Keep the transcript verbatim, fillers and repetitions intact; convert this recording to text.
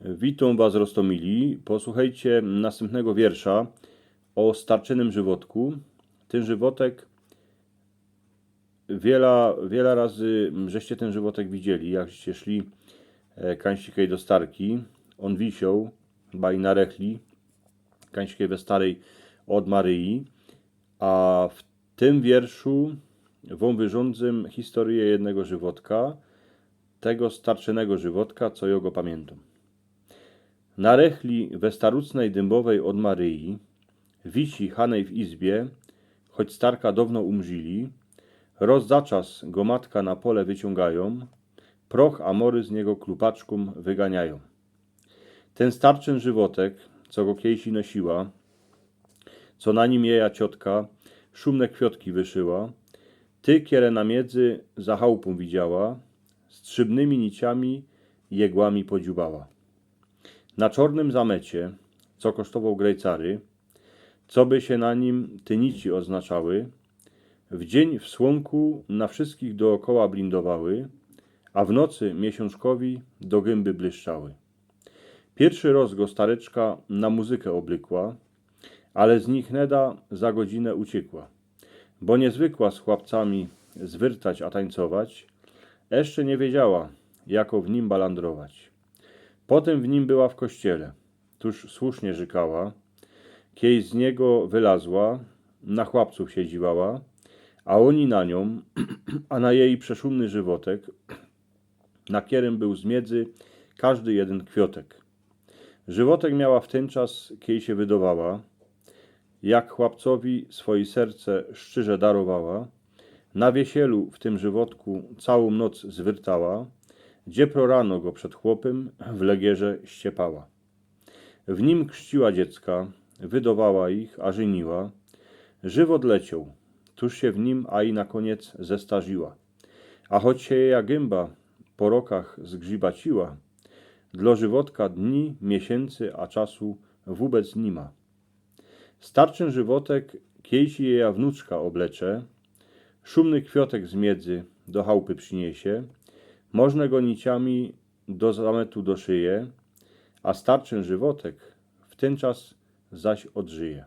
Witōm was, roztōmili. Posłuchejcie nastympnego wiersza ô starczynym żywotku. Tyn żywotek, wiela, wiela razy żeście tyn żywotek widzieli, jak żeście szli, e, kańczkej do starki. Ôn wisioł, baj na rechli, kańczkej we starej ôd Maryi. A w tym wierszu wōm wyrządzym historyjõ jednego żywotka, tego starczynego żywotka, co jŏ go pamiyntōm. Na rechli we starucnej dymbowej ôd Maryi wisi hanej w izbie, choć starka downo umrzili, roz za czas go matka na pole wyciōngajōm, proch a mory z niego klupaczkōm wyganiajōm. Tyn starczyn żywotek, co go kiejsi nosiła, co na nim jeja ciotka szumne kwiotki wyszyła, ty, kiere na miedzy za chałpōm widziała, strzybnymi niciami, jegłami podziubała. Na czornym zamecie, co kosztowoł grejcary, coby sie na nim te nici ôznaczały, w dziyń w słōnku na wszystkich dookoła blindowały, a w nocy miesiōnczkowi do gymby blyszczały. Piyrszy roz go stareczka na muzyke ôblykła, ale z nich neda za godzinę uciekła, bo niy zwykła z chłopcami zwyrtać a tańcować, jeszcze niy wiedziała, jako w nim balandrować. Potym w nim była w kościele, tuż słusznie rzykała, kiej z niego wylazła, na chłopcōw sie dziwała, a ôni na niōm, a na jeji przeszumny żywotek, na kierym bōł z miedzy kożdy jedyn kwiotek. Żywotek miała w tyn czas, kiej sie wydowała, jak chłopcowi swojij serce szczyrze darowała, na wiesielu w tym żywotku cołkōm noc zwyrtała, dziepro rano go przed chłopym w legierze ściepała. W nim krzciła dziecka, wydowała ich, a żyniła. Żywot lecioł, tuż sie w nim a i na kōniec zestarziła. A choć sie jeja gymba po rokach zgrzybaciła, dlo żywotka dni, miesiyncy a czasu wōbec niyma. Starczyn żywotek kiejsi jeja wnuczka ôblecze, szumny kwiotek z miedzy do chałpy prziniysie, możne go niciami do zametu doszyje, a starczyn żywotek w tyn czas zaś ôdżyje.